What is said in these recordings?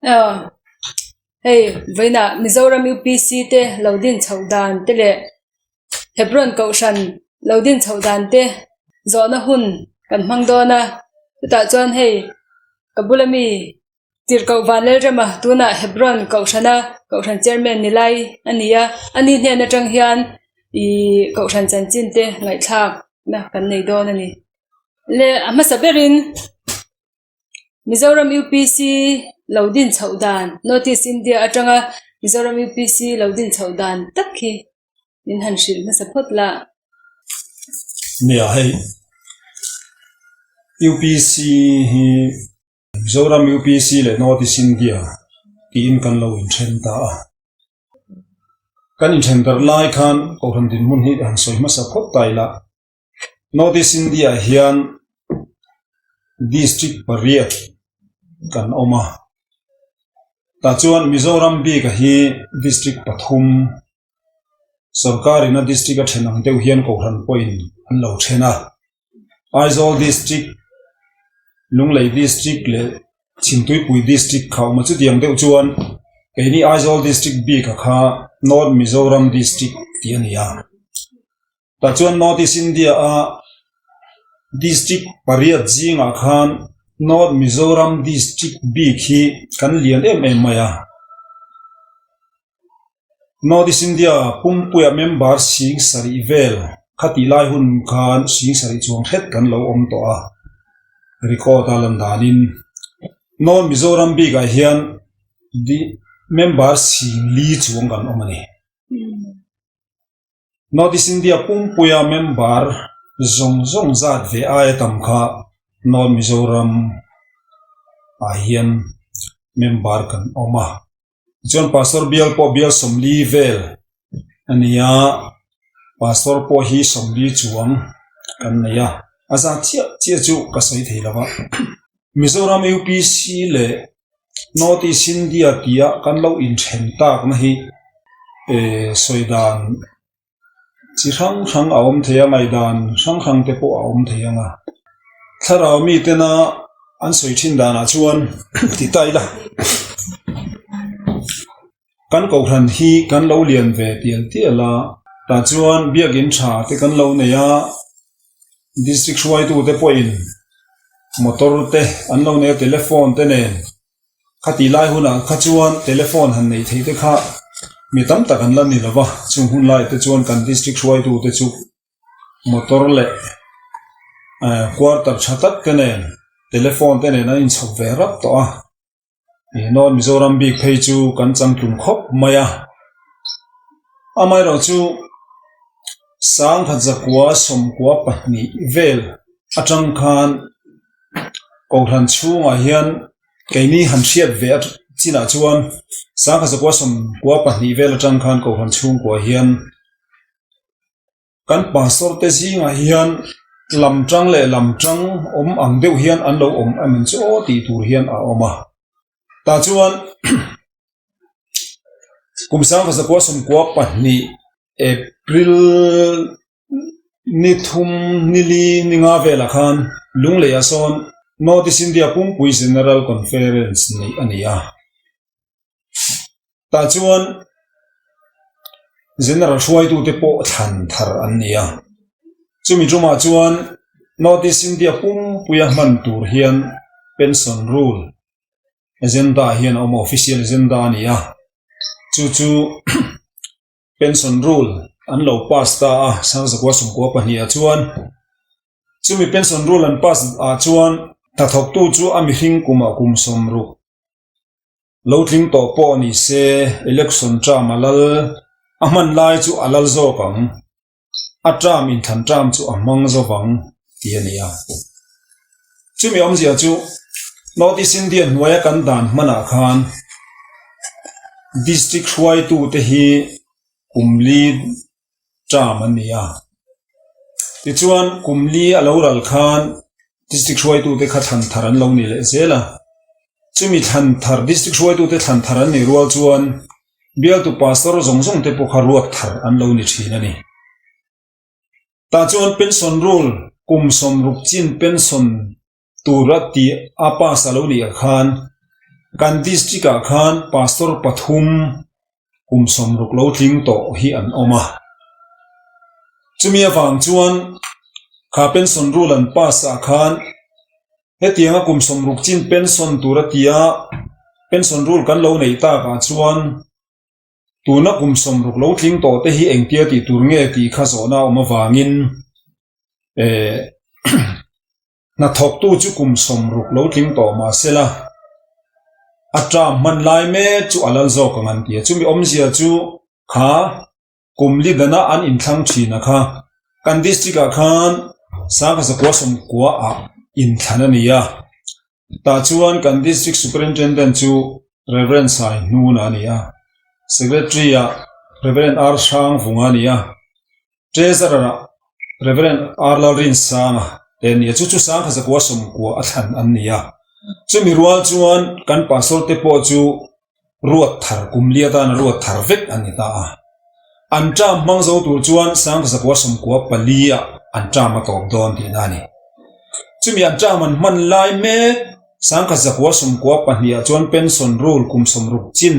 Hei vawiinah Mizoram UPC te lo din chhoh dan te leh Hebron kohhran lo din chhoh dan te zawhna hun kan hmang dawn a, chutah chuan hei ka bula mi Tirhkoh Vanlalrema tunah Hebron kohhrana kohhran chairman ni lai a ni a, ani hnen atang hian ihh kohhran chanchin te ngaihthlak na kan nei dawn a ni. Le a hmasa berin Mizoram UPC lo din chhoh dan North East India atanga Mizoram UPC lo din chhoh dan tak hi min han hrilh hmasa phawt la. Nia hei UPC hi Mizoram UPC leh North East India tiin kan lo inthen ta a. Kan inthen darh lai khan Kohhran dinhmun hi han sawi hmasa phawt ta ila. North East India ah hian District pariat kan awm a, tah chuan Mizoram bik ah hi District pathum sorkar in a District a then ang deuh hian Kohhran pawhin an lo then a, Aizawl District, Lunglei District leh Chhimtuipui District kha a awm a, chutiang deuh chuan keini Aizawl District bik ah kha North Mizoram District tih a ni a. Tah chuan North East India a District pariat zingah khan North Mizoram District bik hi kan lian em em mai a. North East India pumpuia member sing sarih vel khatih lai hun khan sing sarih chuang hret kan lo awm tawh a, record a lan danin North Mizoram bikah hian member sing li chuang kan awm a ni. North East India pumpuia member zawng zawng zat ve aia tam kha North Mizoram ah hian member kan awm a. Tichuan Pastor bial pawh bial sawmli vel a ni a, Pastor pawh hi sawmli chuang kan nei a, a zat chiah chiah chu ka sawi thei lo va. Mizoram UPC leh North East India tia kan lo inthen takna hi sawi dan chi hrang hrang a awm thei a, ngaihdan hrang hrang te pawh a awm thei ang a. Thlarau mi tena an sawi thin danah chuan ti ta ila kan kohhran hi kan lo lian ve tial tial a, tah chuan biakin tha te kan lo nei a. District hruaitute pawhin motor te an lo nei a telephone te nen khatih lai hunah kha chuan telephone han neih theih te kha mi tam tak an la ni lo va chung hun lai te chuan kan district hruaitute chu motor leh eh quarter tha tak te nen telephone te nen an inchhawp ve rap tawh a. North Mizoram bik phei chu kan changtlung khawp mai a, amaherawh chu sangkhat zakua sawmkua pahnih vel atang khan Kohhran chhungah hian keini han hriat ve a chinah chuan sangkhat zakua sawmkua pahnih vel atang khan Kohhran chhungkua hian Kan pastor te zingah hian lam tang leh lam tang awm ang deuh hian an lo awm em ang chu aw tih tur hian a awm a. Tah chuan kum sangkhat zakua sawmkua pahnih April ni thum ni li ni nga velah khan Lungleiah sawn North East India Pumpui General Conference neih a ni a. Tah chuan General hruaitute pawh thlan thar an ni a, chumi tumah chuan North East India pumpuia hman tur hian Pension Rule Agenda hian a awm a, Official Agenda a ni a, chu chu Pension Rule an lo pass ta a, Sangzakua sawmkua pahniha chuan chumi Pension Rule an pass ah chuan hnathawktu chu a mihring kumah kum sawmruk Lo tling tawh pawh ni se, election term a lal, a hman lai chu a lal zawk ang, a term inthlan term chu a hmang zawk ang tih a ni a. Chumi awmzia chu North East India hnuaia kan dan hmanah khan district hruaitute hi kum li term an ni a. Tichuan kum li a lo ral khan district hruaitute kha thlan thar an lo ni leh zel a. Chumi thlan thar district hruaitute thlan thar an nih rual chuan bialtu pastor zawng zawng te pawh kha ruat thar an lo ni thin a ni. Tah chuan pension rule kum sawmruk chin pension tura tih a pass a lo nih ah khan. Kan district ah khan pastor pathum kum 60 lo tling tawh hi an awm a. Chumi avang chuan kha pension rule an pass ah khan hetianga kum 60 chin pension tur a tia pension rule kan lo neih tak ah chuan Tuna kum 60 lo tling tawh te hi engtia tih tur nge tih kha zawhna a awm avangin eh hnathawktu chu kum 60 lo tling tawh mah sela a term hman lai mek chu a lal zawk ang an ti a. Chumi awmzia chu kha kum li dana an inthlang thin a kha kan district ah khan sangha zakua sawmkua ah inthlan a ni a. Tah chuan kan District Superintendent chu Rev. Sai Hnuna a ni a, Secretary-ah Rev. R. Hrangvunga a ni a, Treasurer-ah Rev. R. Lalrinsanga te an ni a, chu chu Sangha Zakua Sawmkua a thlan an ni a. Chumi rual chuan kan Pastor te pawh chu ruat thar kum li atana ruat thar vek an ni ta a. An term hmang zo tur chuan Sangzakua 14 ah an term a tawp dawn tihna a ni. Chumi an term an hman lai mek Sangzakua 92 ah chuan pension rule kum 60 chin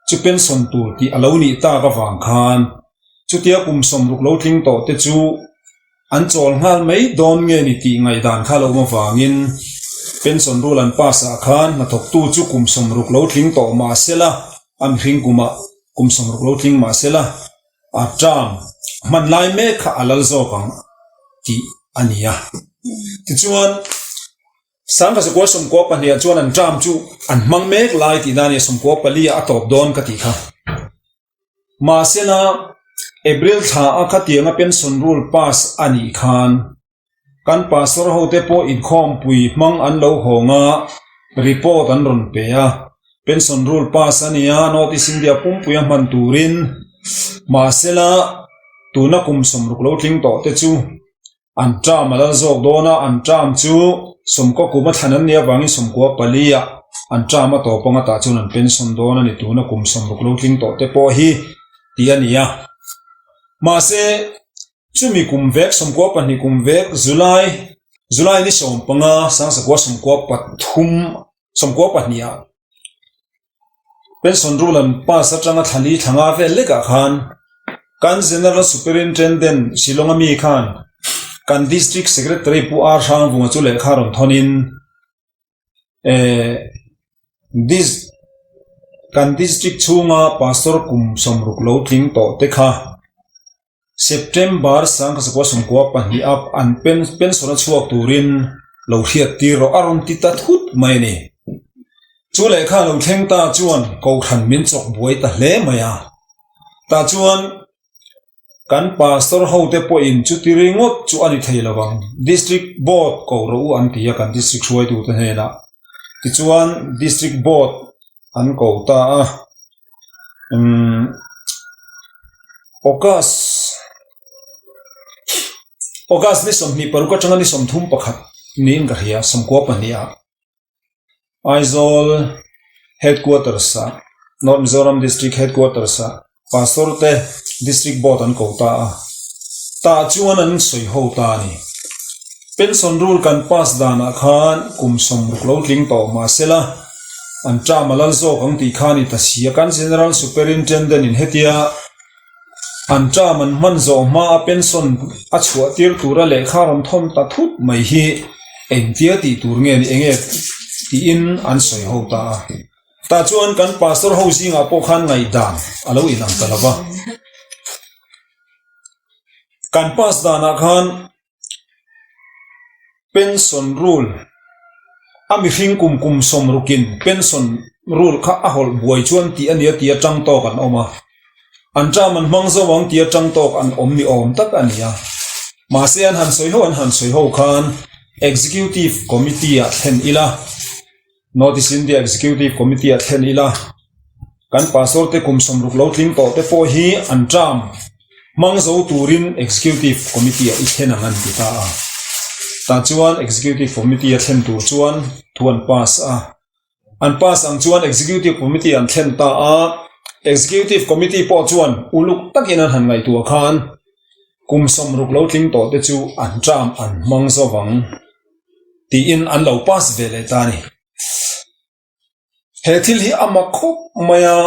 chu pension tur tih a lo nih tak avang khan chutia kum 60 lo tling tawh te chu An chawl nghal mai dawn nge ni tih ngaihdan kha lo awm avangin pension rule an pass ah khan hnathawktu chu kum 60 lo tling tawh mah sela, a mihring kumah kum 60 lo tling mah sela, a term hman lai mek kha a lal zawk ang tih a ni a. Tichuan, Sangkha 92 ah chuan an term chu an hmang mek lai tihna a ni a, 94 ah a tawp dawn ka tih kha. Mahsela, April thla a khatianga pension rule pass a nih khan kan pastor hote pawh inkhawmpui hmang an lo hawng a, report an rawn pe a, pension rule pass a nia, North East India pumpuia hman turin. Mahsela, tuna kum 60 lo tling tawh te chu An term a lal zawk dawn a, an term chu sawmkaw kum a thlan an nih avangin 94 ah an term a tawp anga tah chuan an pension dawn a ni tuna kum 60 lo tling tawh te pawh hi tih a ni a. Mahse, chumi kum vek 92 kum vek July July ni 15 sangsa 93 92 ah Pension rule an pass atanga thla li thla nga vel lekah khan kan General Superintendent Shillong a mi khan kan District Secretary Pu R Hrangvunga chu lehkha rawn thawnin eh kan District chhunga Pastor kum 60 lo tling tawh te kha September 1992 a an pension a chhuak turin lo hriat tir rawh a rawn ti ta thut mai a ni. Chu lehkha lo thleng ta chuan Kohhran min chawk buai ta hle mai a. Tah chuan kan pastor hote pawhin chuti ringawt chu a ni thei lo ang, District Board ko rawh u an ti a kan District hruaitute hnenah. Tichuan District Board an ko ta a. Umm August August ni 26 atanga ni 31 niin ka hria 92 ah Aizawl headquarters ah North Mizoram District headquarters ah Pastor te District Board an ko ta a tah chuan an sawi ho ta a ni. Pension rule kan pass danah khan kum 60 lo tling tawh mahsela An term a lal zawk ang tih kha a ni ta si a, kan General Superintendent in hetia an term an hman zawh hma a pension a chhuah tir tura lehkha rawn thawn ta thut mai hi engtia tih tur nge ni enge tiin an sawi ho ta a. Tah chuan kan pastor ho zingah pawh khan ngaihdan a lo inang ta lo va. Kan pass danah khan Pension rule a mihring kum kum 60 in pension rule kha a hawlh buai chuan tih a nia tih atang tawk an awm a, an term an hmang zo ang tih atang tawk an awm ni awm tak a ni a. Mahse an han sawi ho an han sawi ho khan Executive Committee ah thlen ila. North East India Executive Committee ah thlen ila, kan Pastor te kum 60 lo tling tawh te pawh hi an term hmang zo turin Executive Committee ah i thlen ang an ti ta a. Tah chuan Executive Committee a thlen tur chuan thu an pass a. An pass ang chuan Executive Committee an thlen ta a. Executive Committee pawh chuan uluk takin an han ngaihtuah khan kum 60 lo tling tawh te chu an term an hmang zo vang. Tiin an lo pass ve leh ta a ni. He thil hi a mak khawp mai a,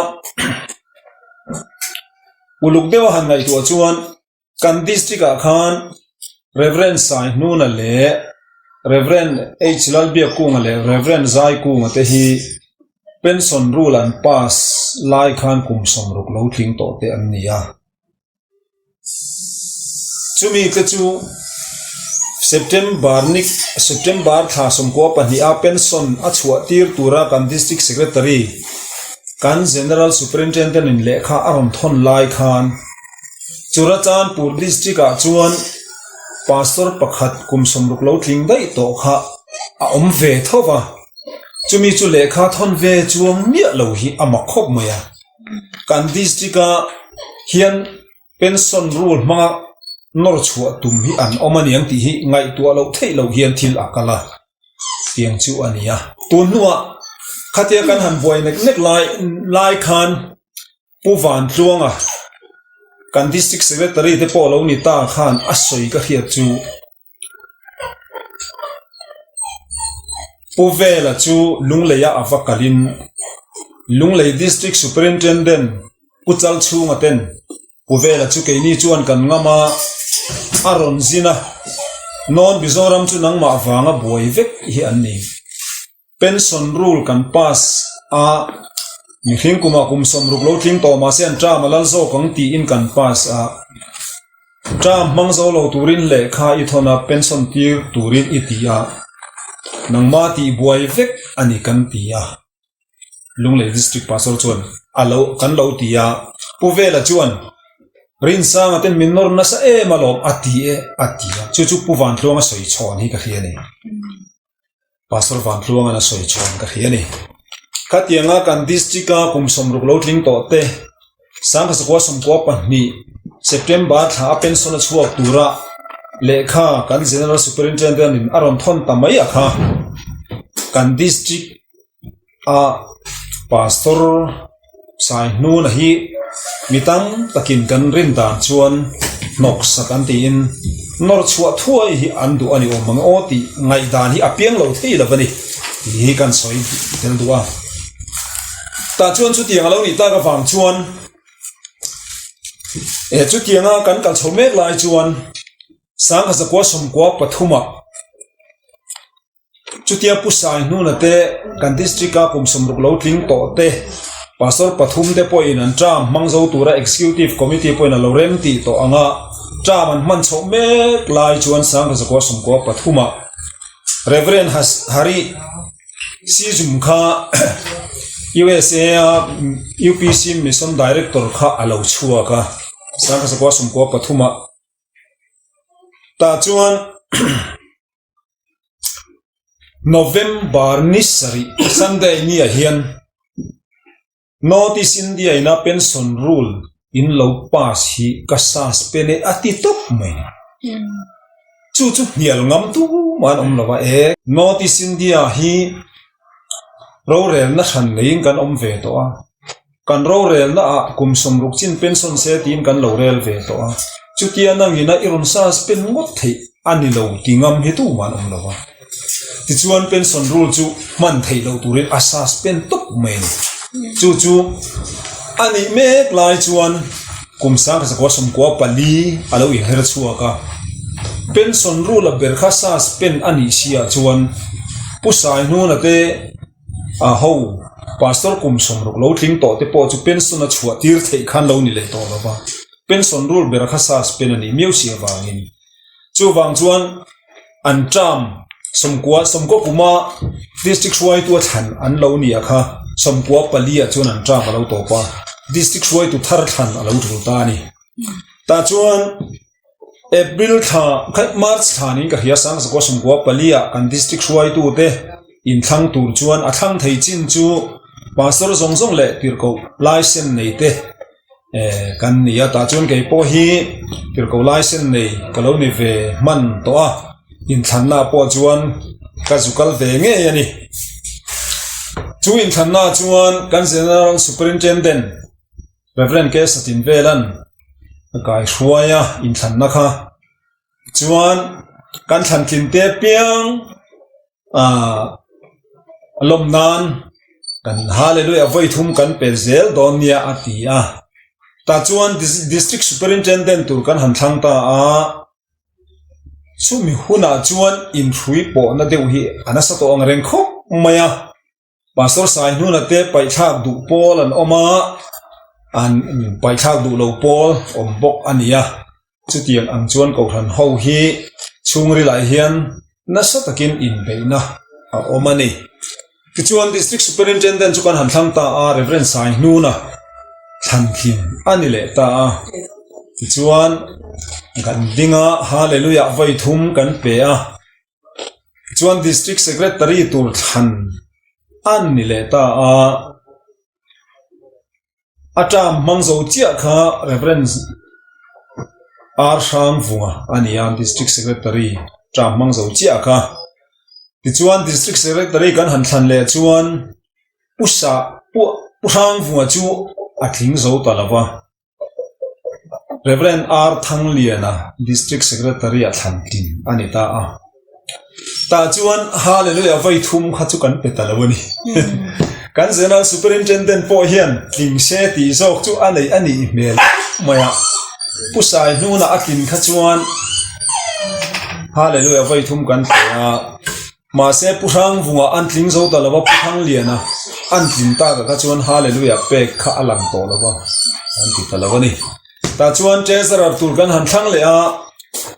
uluk deuh a han ngaihtuah chuan kan district ah khan Rev. Saihnuna leh Rev. H Lalbiakkunga leh Rev. Zaikunga te hi pension rule an pass lai khan kum 60 lo tling tawh te an ni a. Chumi te chu September ni September thla 12 a pension a chhuah tir tura kan District Secretary kan General Superintendent in lehkha a rawn thawn lai khan Churachandpur District ah chuan Pastor pakhat kum 60 lo tling daih tawh kha a awm ve tho va, chumi chu lehkha thawn ve chuang miah lo hi a mak khawp mai a. Kan district a hian pension rule hmanga nawr chhuah tum hi an awm a niang tih hi ngaihtuah loh theih loh hian thil a kal a tiang chu a ni a. Tun hnuah khatia kan han buai nek nek lai lai khan Pu Vantluanga kan district secretary te pawh lo ni ta khan a sawi ka hriat chu Pu Vela chu Lungleia a va kalin Lunglei District Superintendent Pu Chalchhunga ten Pu Vela chu keini chuan kan ngam a, a rawn zin a, North Mizoram chu nangmah vanga buai vek hi an ni. Pension rule kan pass a, mihring kumah kum 60 lo tling tawh mahse an term a lal zawk ang tiin kan pass a. Term hmang zo lo turin lehkha i thawn a, pension tir turin i ti a, nangmah tih buai vek a ni kan ti a. Lunglei District Pastor chuan a lo kan lo ti a, Pu Vela chuan Rinsanga ten min nawr nasa em alawm a ti e a ti a, chu chu Pu Vantluanga sawi chhawn hi ka hria a ni. Pastor Vantluanga'n a sawi chhuan ka hria a ni. Khatianga kan District-a kum 60 lo tling tawh te, 1992 September thla a pension a chhuak tura lehkha kan General Superintendent-in a rawn thawn ta mai a kha, kan District A Pastor Saihnuna hi mi tam takin kan rin dan chuan hnawksak an tiin nawr chhuah thuai hi an duh a ni awm ang aw tih ngaihdan hi a piang lo thei lo a ni tih hi kan sawi tel duh a. Tah chuan chutiang a lo nih tak avang chuan eh chutianga kan kal chho mek lai chuan 1993 ah Chutia Pu Saihnuna te kan district a kum 60 lo tling tawh te, Pastor pathum te pawhin an term hmang zo tura Executive Committee pawhin a lo rem tih tawh ang a, term an hman chhoh mek lai chuan 1993 ah Rev Hari Sijum kha USA a UPC Mission Director kha a lo chhuak a, 1993 ah tah chuan November ni sarih Sunday ni ah hian North East India ina pension rule in lo pass hi ka suspend e a ti tawp mai. Chu chu hnial ngam tumah an awm lo a e. North East India hi rorelna hran neiin kan awm ve tawh a. Kan rorelna ah kum 60 chin pension se tiin kan lo rel ve tawh a, chutia nangina i rawn suspend ngawt theih a ni lo ti ngam hi tumah an awm lo a. Tichuan pension rule chu hman theih loh turin a suspend tawp mai a ni. Chu chu a nih mek lai chuan kum 1994 a lo inher chhuak a, pension rule a ber kha suspend a nih si ah chuan Pu Saihnuna te A ho, Pastor kum 60 lo tling tawh te pawh chu pension a chhuah tir theih khan lo ni leh tawh lo va, pension rule ber kha suspend a nih miau si avangin. Chuvang chuan an term 90 90 kuma district hruaitu a thlan an lo ni a kha 94 ah chuan an term a lo tawp a, district hruaitu thar thlan a lo tul ta a ni. Tah chuan. April thla kha March thla niin ka hria 1994 ah kan district hruaitu te inthlang tur chuan a thlang thei chin chu pastor zawng zawng leh tirhkoh license nei te eh kan ni a tah chuan kei pawh hi tirhkoh license nei ka lo ni ve hman tawh a inthlanna pawh chuan ka zu kal ve ngei a ni chu inthlanna chuan kan general superintendent Rev. K. Satinvelan a kai hruai a inthlanna kha chuan kan thlantlin te piang ah lawm nan. Kan Hallelujah vawi thum kan pe zel dawn nia a ti a. Tah chuan District Superintendent tur kan han thlang ta a. Chumi hunah chuan inhrui pawhna deuh hi a nasa tawh ang reng khawp mai a. Pastor Saihnuna te paihthlak duh pawl an awm a, an paihthlak duh lo pawl awm bawk a ni a. Chutiang ang chuan Kohhran ho hi chhungrilah hian nasa takin inbeihna a awm a ni. Tichuan District Superintendent chu kan han thlang ta a, Rev. Saihnuna thlanthling a ni leh ta a. Tichuan kan ding a, Hallelujah vawi thum kan pe a. Tichuan District Secretary tur thlan a ni leh ta a. A term hmang zo chiah kha Rev. R. Hrangvunga a ni a, District Secretary term hmang zo chiah kha. Tichuan District Secretary kan han thlan leh chuan Pu Sa Pu Hrangvunga chu a tling zo ta lo va. Rev. R. Thangliana District Secretary a thlan tling a ni ta a. Tah chuan Hallelujah vawi thum kha chu kan pe ta lo a ni. Kan General Superintendent pawh hian tling se tih zawk chu a neih a nih hmel mai a. Pu Sai hnunah a tlin kha chuan Hallelujah vawi thum kan pe a. Mahse Pu Hrangvunga an tling zo ta lo va, Pu Thangliana an tlin tak ah kha chuan Hallelujah pek kha a lang tawh lo va, an ti ta lo a ni. Tah chuan Treasurer tur kan han thlang leh a,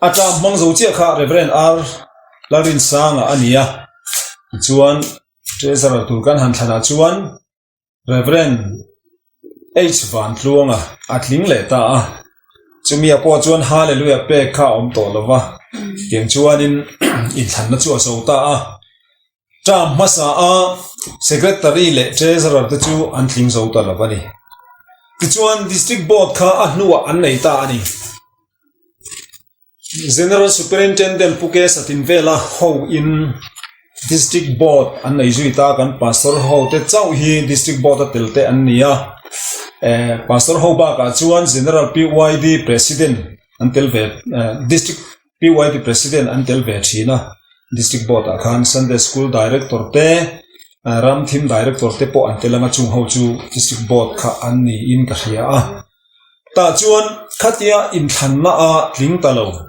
a term hmang zo chiah kha Rev. R. Lalrinsanga a ni a, tichuan Treasurer tur kan han thlanah chuan Rev. H. Vantluanga a tling leh ta a, chumia pawh chuan Hallelujah pek kha a awm tawh lo va, tiang chuanin inthlanna chu a zo ta a. Term hmasa a Secretary leh Treasurer te chu an tling zo ta lo a ni. Tichuan District Board kha a hnuah an nei ta a ni. General Superintendent Pu K Satinvela ho in District Board an nei zui ta kan Pastor ho te chauh hi District Board a tel te an ni a eh Pastor ho bakah chuan General PYD President an tel ve eh District PYD President an tel ve thin a District Board ah khan Sunday School Director te Ramthim Director te pawh an tel anga chung ho chu District Board kha an niin ka hria a. Tah chuan khatia inthlanna a tling ta lo.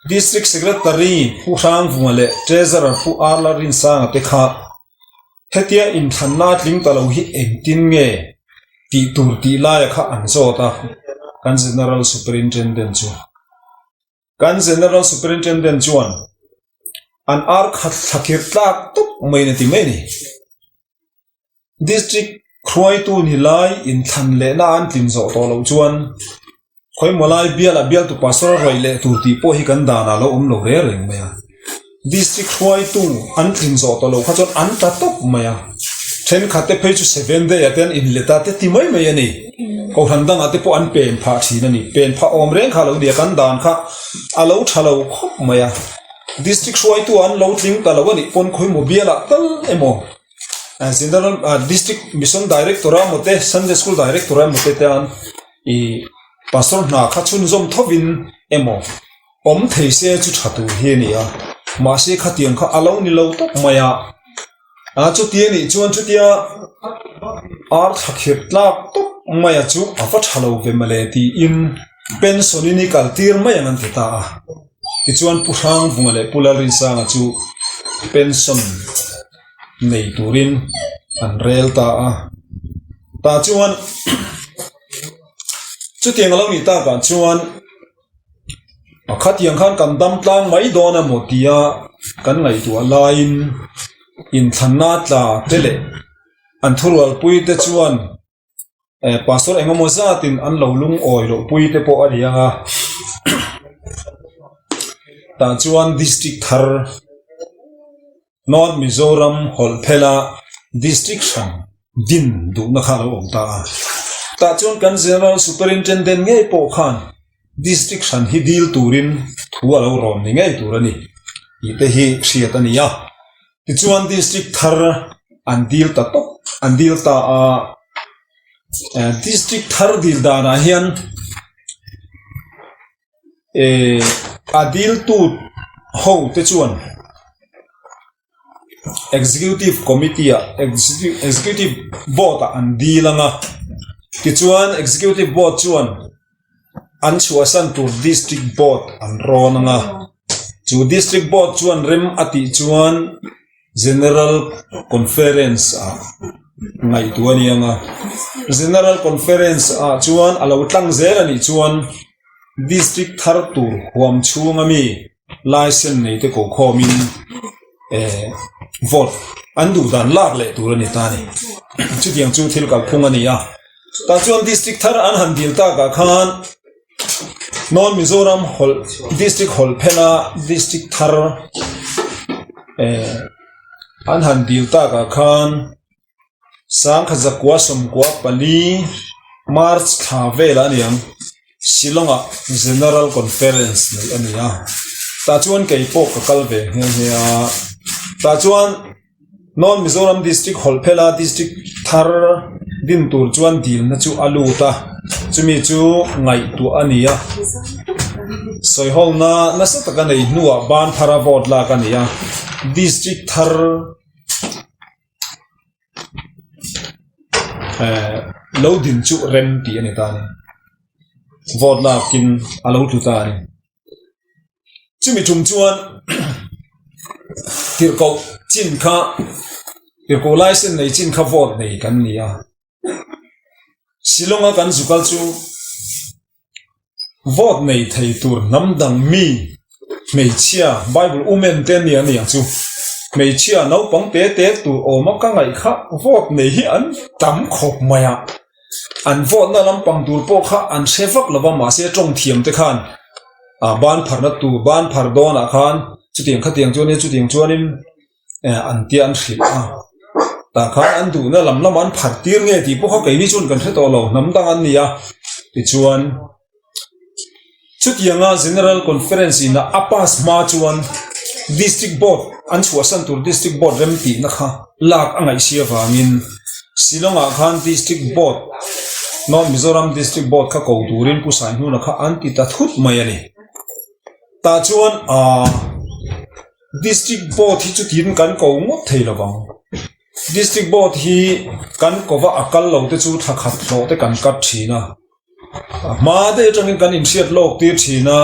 District Secretary Pu Hrangvunga leh Treasurer Pu Arla Rinsanga te kha hetia inthlanna a tling ta lo hi engtin nge tih tur tih laia kha an zawt a, kan General Superintendent chu. Kan General Superintendent chuan an ar khat thlakir tlak tawp mai na ti mai a ni. District hruaitu ni lai inthlan lehna an tlin zawh tawh loh chuan khawimaw lai bialah bialtu pastor a rawih leh tur tih pawh hi kan danah a lo awm lo reng reng mai a. District hruaitu an tlin zawh tawh loh kha chuan an ta tawp mai a. Thenkhat te phei chu seven day ah te an inlet a te ti mai mai a ni. Kohhran dangah te pawh an pen phah thin a ni. Pen phah awm reng kha a lo ni a, kan dan kha a lo tha lo khawp mai a. District hruaitu an lo tling ta lo a nih pawn khawimaw bialah tal emaw General District Mission Director a emaw te Sunday School Director a emaw te tan ih Pastor hna kha chhunzawm thovin emaw awm thei se chu tha tur hi a ni a, mahse khatiang kha a lo ni lo tawp mai a, a chuti a nih chuan chutia ar thla khirh tlak tawp mai a chu a va tha lo ve mawle tiin pension in i kal tir mai ang an ti ta a, tichuan Pu Hrangvunga leh Pu Lalrinsanga chu pension nei turin an rel ta a, tah chuan chutiang a lo nih takah chuan. A khatiang khan kan dam tlang mai dawn emaw tia kan ngaihtuah laiin inthlanna tla te leh an thurualpui te chuan eh pastor eng emaw zatin an lo lungawi loh pui te pawh a ni ang a tah chuan district thar North Mizoram hawlh phela district hran din duhna kha a lo awm ta a. Tah chuan kan General Superintendent ngei pawh khan district hran hi dil turin thu a lo rawn ni ngei tur a ni tih te hi hriat a ni a. Tichuan district thar an dil ta tawp an dil ta a. District thar dil danah hian Eh a diltu ho te chuan. Executive Committee ah Executive Board ah an dil ang a, tichuan Executive Board chuan an chhuahsan tur District Board an rawn ang a, chu District Board chuan rem a tih chuan General Conference ah ngaihtuah a ni ang a, General Conference ah chuan a lo tlang zel a nih chuan District thar tur huam chhunga mi Licence nei te ko khawmin eh vote an duh dan lak leh tur a ni ta a ni. Chutiang chu thil kalphung a ni a. Tah chuan District thar an han dil takah khan North Mizoram hawlh District hawlh phena District thar eh an han dil takah khan Sangkhat zakua sawmkua pali March thla velah a ni ang. Shillong-ah General Conference neih a ni a, tah chuan kei pawh ka kal ve nghe nghe a. Tah chuan North Mizoram District hawlhphela District thar din tur chuan dilna chu a lut a, chumi chu ngaihtuah a ni a. Sawihawlna nasa taka nei hnuah ban thara vote lak a ni a, District thar. Eh lo din chu rem tih a ni ta a ni vote lakin a lo tlu ta a ni chumi tum chuan tirhkoh chin kha tirhkoh license nei chin kha vote nei kan ni a. Shillong-a kan zu kal chu vote nei thei tur hnam dang mi hmeichhia Bible women te nia nia chu hmeichhia naupang te te tur awma ka ngaih kha vote nei hi an tam khawp mai a, an vote na lampang tur pawh kha an hre vak lo va mahse tawng thiam te khan ah ban pharna tur ban phar dawnah khan chutiang khatiang chuan chutiang chuanin. eh an tia an hrilh a tah khan an duhna lam lamah an phar tir nge tih pawh kha keini chuan kan hre tawh lo hnam dang an ni a tichuan chutianga general conference in a pass hma chuan district board an chhuahsan tur district board rem tihna kha lak a ngaih si avangin Shillong ah khan district board North Mizoram district board kha ko turin Pu Saihnuna kha an ti ta thut mai a ni tah chuan ahh. District Board hi chutin kan ko ngawt thei lo vang. District Board hi kan kova a kal lo te chu thla khat hlawh te kan cut thin a. A hma te atangin kan inhriat lawk tir thin a,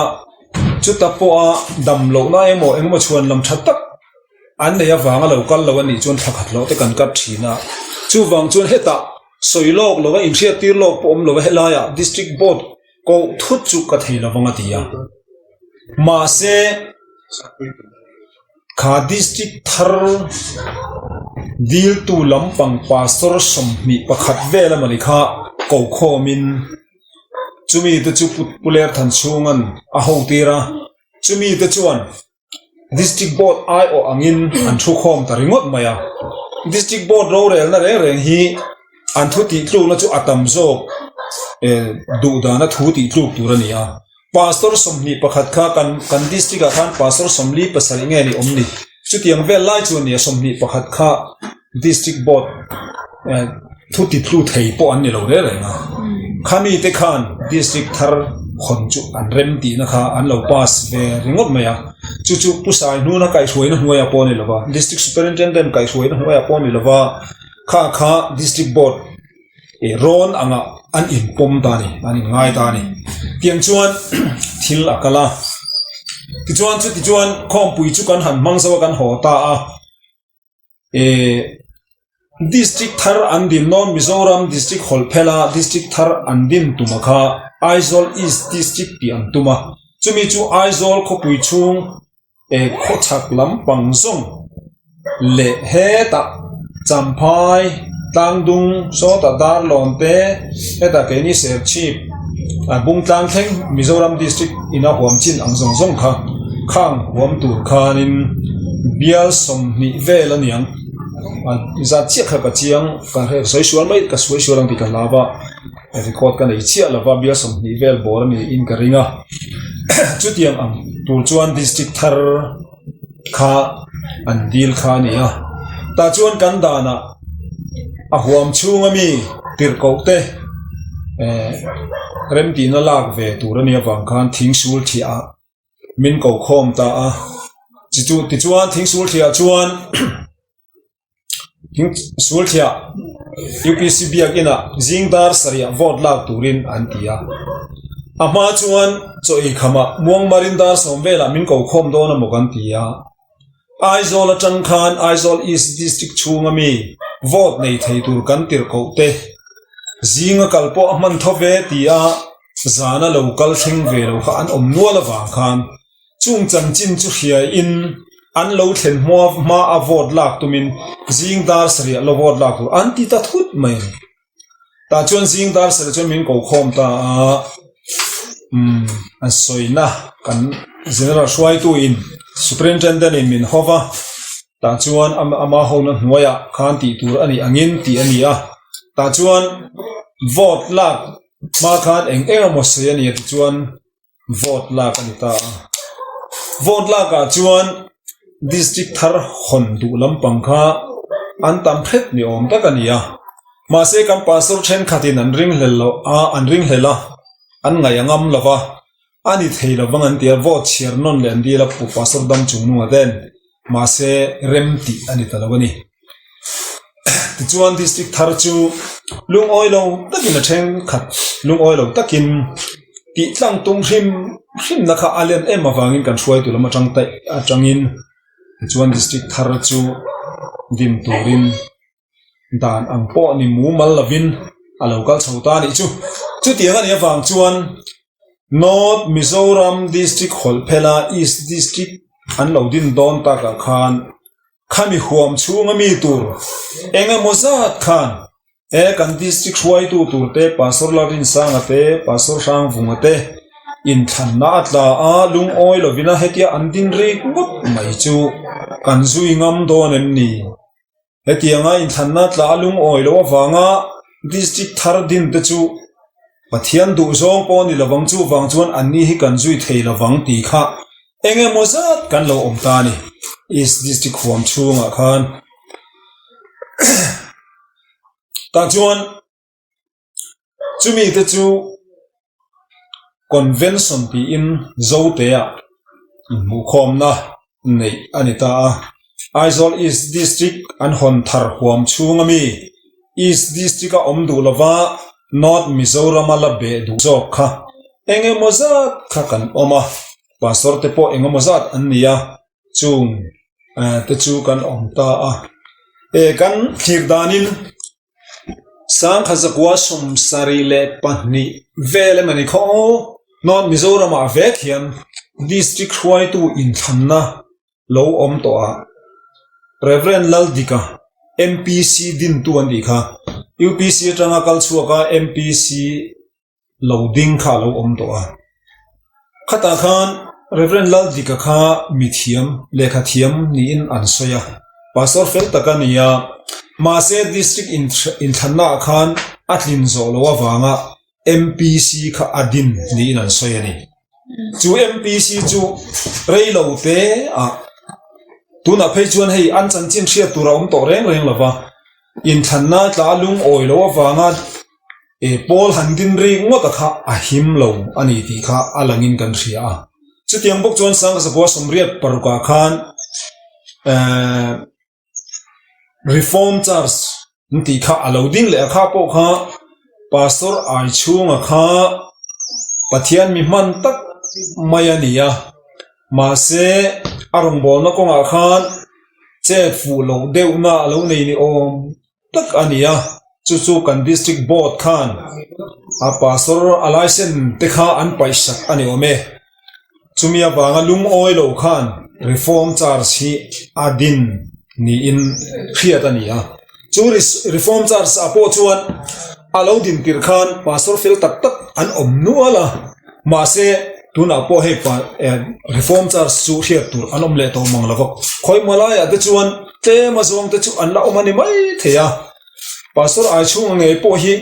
chuta pawha dam lohna emaw engemaw chhuan lam tha tak an nei avanga lo kal lo a nih chuan thla khat hlawh te kan cut thin a. Chuvang chuan hetah sawi lawk lova inhriat tir lawk pawh awm lova helaiah District Board Koh thut chu ka thei lo vang a ti a. Mahse, kha district thar diltu lampang pastor 21 vel amawni kha ko khawmin chumi te chu Pu Lerthanchhunga'n a hotir a, chumi te chuan District Board aiawh angin an thu khawm ta ringawt mai a. District Board rorelna reng reng hi an thu tih tlukna chu a tam zawk duh dana thu tih tluk tur a ni a. Pastor 21 kha kan kan district ah khan Pastor 47 nge ni awm ni? Chutiang vel lai chu a ni a, 21 kha District Board thu ti tlu thei pawh an ni lo reng reng a, khami te khan District thar hawn chu an rem tihna kha an lo pass ve ringawt mai a, chu chu Pu Saihnuna kaihhruaina hnuaiah pawh a ni lo va, District Superintendent kaihhruaina hnuaiah pawh a ni lo va, kha kha District Board rawn angah an inpawm ta a ni, an inngai ta a ni. Tiang chuan thil a kal a, tichuan chutichuan khawmpui chu kan han hmang zo a kan haw ta a. Eh District thar an din nawn Mizoram District hawlhphela District thar an din tuma kha Aizawl East District tih an tum a, chumi chu Aizawl khawpui chhung eh khawchhak lampang zawng leh hetah Champhai Tlangdung sawtah Darlawn te hetah keini Serchhip a Bungtlang thleng Mizoram District ina huam chin ang zawng zawng kha khang huam tur khanin bial 20 vel a niang a zat chiah kha ka chiang ka hre sawi sual mai ka sawi sual ang tih ka hlau a record ka nei chiah lova bial 20 vel bawr a niin ka ring a chutiang ang tur chuan district thar kha an dil kha a ni a tah chuan kan danah a huam chhunga mi tirhkoh te eh remtihna lak ve tur a nih avang khan thing sul thiah ah min ko khawm ta a tichuan thing sul thiah chuan. Sulthiah UPC biakinah zing dar sarih vote lak turin an ti a. A hma chuan chaw ei khamah Muangmarin dar sawm velah min ko khawm dawn a maw kan ti a. Aizawl atang khan Aizawl East District chhunga mi vote nei thei tur kan tirh koh te zinga kal pawh a hman tho ve ti a zana lo kal thleng ve lo kha an awm nual avang khan Chung chanchin chu hriaiin an lo thlen hma hma a vote lak tumin zing dar sarih la vote lak tur an ti ta thut mai a ni. Tah chuan zing dar sarih chuan min ko khawm ta a, umm an sawina kan General hruaitu in Superintendent in min hawp a, tah chuan ama hona hnuaiah khan tih tur a nih angin tih a ni a, tah chuan vote lak hma khan eng eng emaw sawi a ni a tichuan Vote lak a ni ta a. Vote lakah chuan District thar hawn duh lampang kha an tam hret ni awm tak a ni a. Mahse kan Pastor thenkhatin an ringhlel loh a, an ringhlel a, an ngaih a ngam lo va, a ni thei lo vang an ti a, vote chhiar nawn leh an dil a, Pu Pastor dam chung nungah ten. Mahse rem tih a ni ta lo a ni. Tichuan district thar chu lungawi lo takin a thenkhat lungawi lo takin tih tlang tum hrim hrimna kha a len em avangin kan hruaitu lam atang taih atangin tichuan district thar chu din turin dan ang pawh ni mumal lovin a lo kal chho ta a nih chu. Chutiang a nih avang chuan North Mizoram district hawlh phela East district an lo din dawn takah khan Khami huam chhunga mi tur eng emaw zat khan he kan district hruaitu tur te Pastor Lalrinsanga te Pastor Hrangvunga te inthlanna a tla a, lungawi lovin a hetia an din rik ngawt mai chu kan zui ngam dawn em ni? Hetianga inthlanna tla a lungawi loh avanga district thar din te chu Pathian duh zawng pawh ni lovang chuvang chuan anni hi kan zui thei lovang tih kha eng emaw zat kan lo awm ta a ni East District huam chhungah khan tah chuan chumi te chu Convention tiin Zotea inhmuhkhawmna neih a ni ta a. Aizawl East District an hawn thar huam chhung ami East District a awm duh lova North Mizoram a la beh duh zawk kha eng emaw zat kha kan awm a, Pastor te pawh eng emaw zat an ni a, chung te chu kan awm ta a. E kan thlir danin Sangkha zakua 72 vel emawni khaw aw, North Mizoramah vek hian District hruaitu inthlanna lo awm tawh a, Rev Laldika MPC dintu an tih kha UPC atanga kal chhuak a MPC lo ding kha a lo awm tawh a. Khatah khan Rev. Laldika kha mithiam, lehkha thiam niin an sawi a, Pastor fel tak a ni a, mahse District inthlanna ah khan a tlin zawh loh avanga MPC kha a din niin an sawi a ni. Chu MPC chu rei lo te ah tunah phei chuan hei an chanchin hriat tur a awm tawh reng reng lo va, inthlanna tla a lungawi loh avanga E Paul han din rik ngawt a kha a him lo a ni tih kha a langin kan hria a. Chutiang bawk chuan Sangkasakua 86 ah khan Reform Church an tih kha a lo ding leh a kha pawh kha Pastor Aichhunga kha Pathian mi hman tak mai a ni a. Mahse a rawngbawlna kawngah khan chet fuh loh deuhna a lo nei ni awm tak a ni a, chu chu kan district board khan a pastor a licence te kha an paihsak a ni awm e. Chumi avanga lungawi lo khan reform church hi a din niin hriat a ni a. Chu reform church ah pawh chuan a lo din tirh khan pastor fel tak tak an awm nual a, mahse tunah pawh hei reform church chu hriat tur an awm leh tawh mang lo va, khawimaw laiah te chuan Tlem a zawng te chu an la awm a ni mai thei a, Pastor Aichhunga ngei pawh hi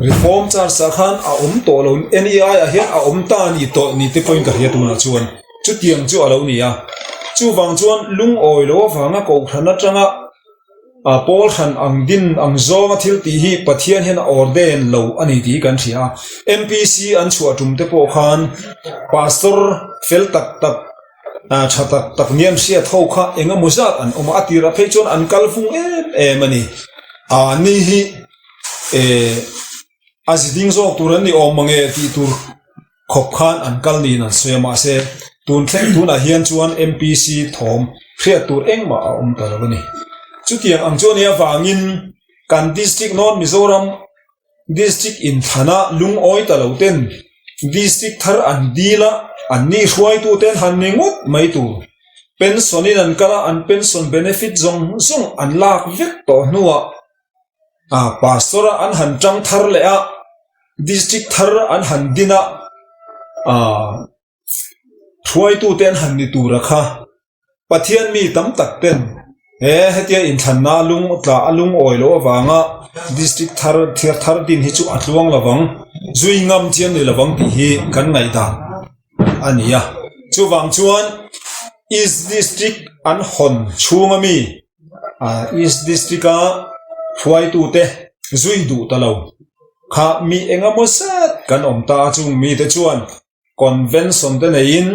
Reform Church ah khan a awm tawh lo, NEI ah hian a awm ta a ni tawh ni te pawhin ka hria tunah chuan chutiang chu a lo ni a. Chuvang chuan lungawi lo avanga Kohhran atanga a pawl hran ang din ang zawnga thil tih hi Pathian hian a ordain lo a ni tih hi kan hria a. MPC an chhuah tum te pawh khan Pastor fel tak tak. Tha tak tak niam hriat ho kha eng emaw zat an awm a, a tirah phei chuan an kal vung em em a ni. A ni hi eh a zi ding zawk tur an ni awm mange tih tur khawp khan an kal niin an sawi a, mahse tun thleng tunah hian chuan MPC thawm hriat tur engmah a awm ta lo a ni. Chutiang ang chu a nih avangin kan District North Mizoram District inthlana lungawi ta lo ten District thar an dil a, an ni hruaitu ten han ni ngawt mai tur. Pension in an kal a, an pension benefit zawng zawng an lak vek tawh hnuah a Pastor a an han tang thar leh a, District thar an han din a, ah hruaitu te an han ni tur a kha. Pathian mi tam tak ten he hetia inthlanna lung tla a lungawi loh avanga district thar thiar thar din hi chu a tluang lovang, zui ngam chian ni lovang tih hi kan ngaihdan a ni a. Chuvang chuan East District an hawn chhung ami East District a hruaitute zui duh ta lo kha mi engemaw zat kan awm ta a, chung mite chuan Convention te neiin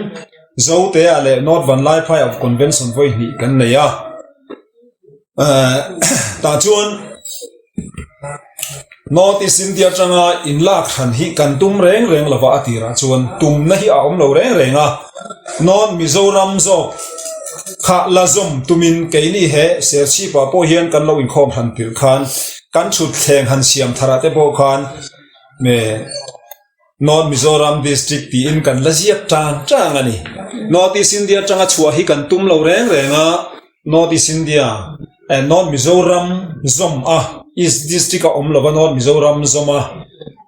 Zotea leh North Vanlaiphai of Convention vawi hnih kan nei a. Tah chuan North East India atanga inlak hran hi kan tum reng reng lova a tirah chuan tumna hi a awm lo reng reng a. North Mizoram zawk kha la zawm tumin keini he Serchhip-ah pawh hian kan lo inkhawm hran tirh khan kan thutthleng han siam tharah te pawh khan North Mizoram District tiin kan la ziak tang tang a ni. North East India atanga chhuah hi kan tum lo reng reng a, North East India eh North Mizoram zawm a, East District a awm lova North Mizoram zawm a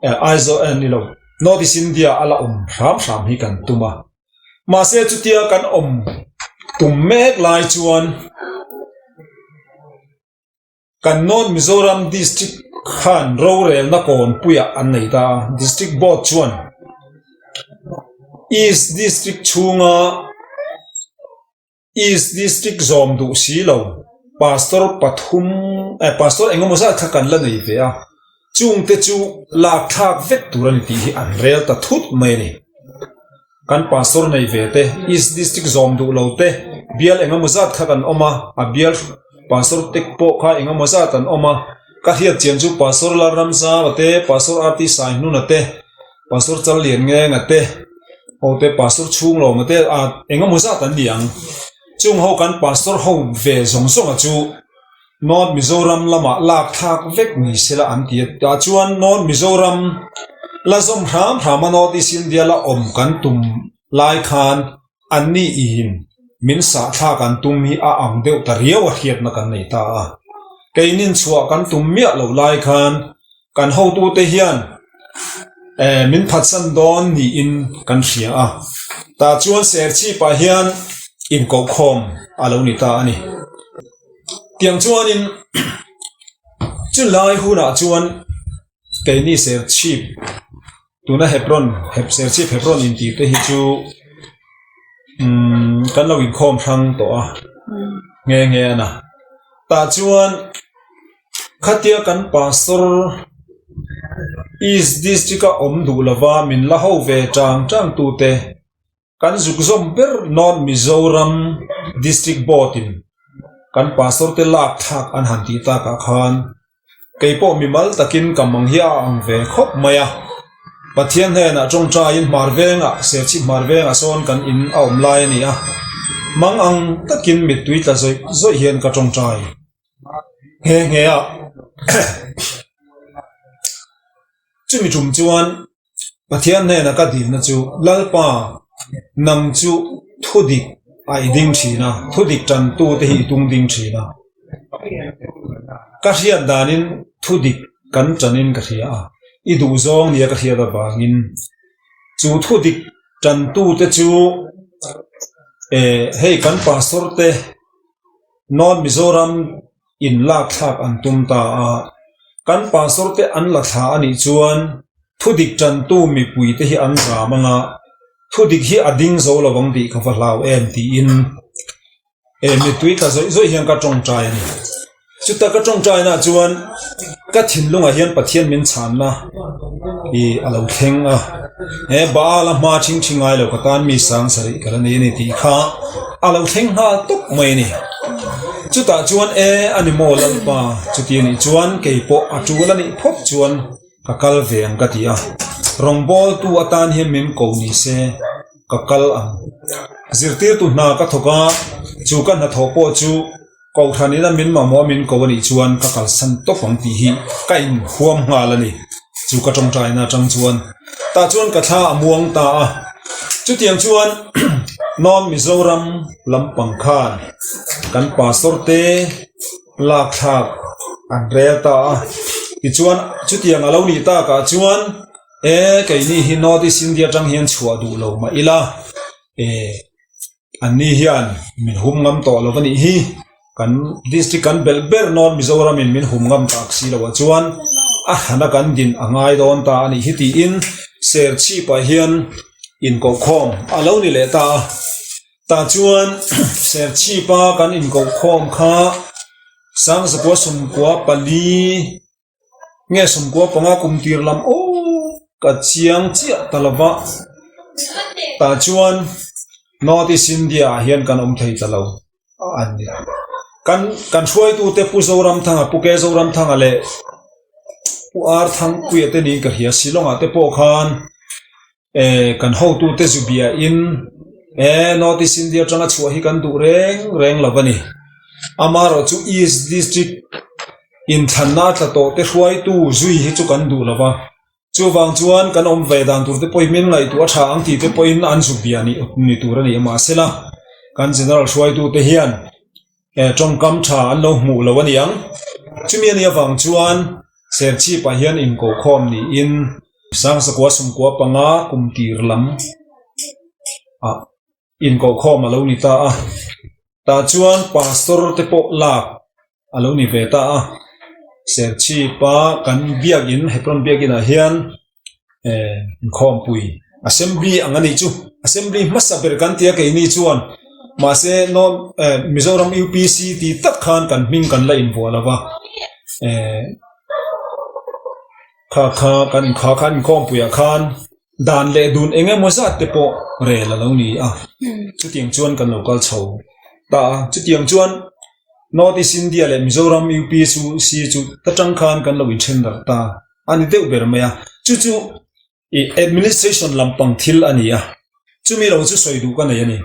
eh Aizawl eh ni lo, North East India a la awm hram hram hi kan tum a. Mahse chutia kan awm tum mek lai chuan. Kan North Mizoram District khan rorelna kawnpuiah an nei ta a, District Board chuan East District chhunga East District zawm duh si lo Pastor pathum eh Pastor engemaw zat kha kan la nei ve a, chungte chu lakthlak vek tur a ni tih hi an rel ta thut mai a ni. Kan pastor nei ve te, East District zawm duh lo te, bial engemaw zat kha kan awm a, a bial pastor te pawh kha engemaw zat an awm a, ka hriat chian chu Pastor Lalramzava te, Pastor RT Saihnuna te, Pastor Challianngenga te, ho te Pastor Chhunglawma te ah engemaw zat an ni ang. Chung ho kan pastor ho ve zawng zawnga chu North Mizoram lamah lak thlak vek ni sela an ti a, tah chuan North Mizoram la zawm hram hram a North East India la awm kan tum lai khan anni in min sah thlak an tum hi a ang deuh ta riau a hriatna kan nei ta a, keinin chhuah kan tum miah lo lai khan Kan hotute hian eh min phatsan dawn niin kan hria a, tah chuan Serchhipah hian inkohkhawm a lo ni ta a ni. Tiang chuanin chulai hunah chuan keini Serchhip tuna Hebron Serchhip Hebron intih te hi chu umm kan lo inkhawm hrang tawh a nghe nghe a na. Tah chuan. Khatia kan Pastor East District a awm duh lova min la ho ve tang tang tute kan zuk zawm ber North Mizoram District Board in kan Pastor te lak thlak an han tih takah khan keipawh mimal takin ka mang hi a ang ve khawp mai a. Pathian hnenah tawngtaiin hmar vengah Serchhip hmar vengah sawn kan in a awm lai a ni a, mang ang takin mittui tla zawih zawih hian ka tawngtai. Nghe nghe a chumi tum chuan Pathian hnena ka dilna chu Lalpa nang chu thudik a i ding thin a, thudik tantu te hi i tung ding thin a, ka hriat danin thudik kan tanin ka hria a, i duhzawng nia ka hriat avangin chu thudik tantu te chu eh hei kan pastor te. North Mizoram in lak thlak an tum ta a, kan pastor te an la thla a nih chuan thudik tantu mipui te hi an zam anga thudik hi a ding zo lo ang tih ka va hlau em tiin eh mittui tla zawih zawih hian ka tawngtai a ni. Chuta ka tawngtaina chuan ka thinlungah hian Pathian min chhanna i a lo thleng a, he Baal a hma thing thi ngai lo ka tan mi sang sarih ka la nei a ni tih kha a lo thleng nghal tawp mai a ni. Chutah chuan e a ni maw Lalpa chuti a nih chuan kei pawh a tul a nih phawt chuan ka kal ve ang ka ti a, rawngbawltu atan hian min ko ni se ka kal ang. Zirtirtu hna ka thawk a, chu ka hnathawh pawh chu Kohhran ina min mamawh min ko anih chuan ka kalsan tawp ang tih hi ka inhuam nghal a ni. Chu ka tawngtaina atang chuan tah chuan ka thla a muang ta a. Chutiang chuan North Mizoram lampang khan kan pastor te lakthlak an rel ta a. Tichuan chutiang a lo nih takah chuan e keini hi North East India atang hian chhuah duh lo mah ila e. An ni hian min hum ngam tawh lo a nih hi. Kan district kan belh ber North Mizoram in min hum ngam tak si loh ah chuan a hrana kan din a ngai dawn ta a nih hi tiin Serchhip ah hian inkohkhawm a lo ni leh ta a. Tah chuan Serchhip a kan inkohkhawm kha Sangzakua sawmkua pali Nge sawmkua panga kum tir lam aw ka chiang chiah ta lo va, tah chuan North East India ah hian kan awm thei ta lo a ni. Kan kan hruaitute Pu Zoramthanga, Pu Ke Zoramthanga leh Pu Ar Thangpuia te niin ka hria, Shillong ah te pawh khan Eh, kan hotute zu biain eh, North East India atanga chhuah hi kan duh reng reng lo a ni. Amaherawh chu East District inthlanna a tla tawh te hruaitu zui hi chu kan duh lo va. Chuvang chuan kan awm ve dan tur te pawhin min ngaihtuah a tha ang tih te pawhin an zu bia ni ni tur a ni a. Mahsela, kan General hruaitute hian eh, tawngkam tha an lo hmuh lo a ni ang. Chumi a nih avang chuan Serchhip-ah hian inkohkhawm niin Sangsakua sawmkua panga kum tir lam ah inkohkhawm a lo ni ta a. Tah chuan pastor te pawh lak a lo ni ve ta a. Serchhip-a kan biakin Hebron biakin ah hian eh inkhawmpui assembly ang a nih chu assembly hmasa ber kan tia keini chuan mahse north eh Mizoram UPC tih tak khan kan hming kan la invuah lo va eh. Kha kha kan kha khan inkhawmpuiah khan dan leh dun eng emaw zat te pawh rel a lo ni a, chutiang chuan kan lo kal chho ta a, chutiang chuan North East India leh Mizoram UP chu si chu ta tang khan kan lo inthen darh ta a ni deuh ber mai a, chu chu ih administration lampang thil a ni a, chumi lo chu sawi duh ka nei a ni.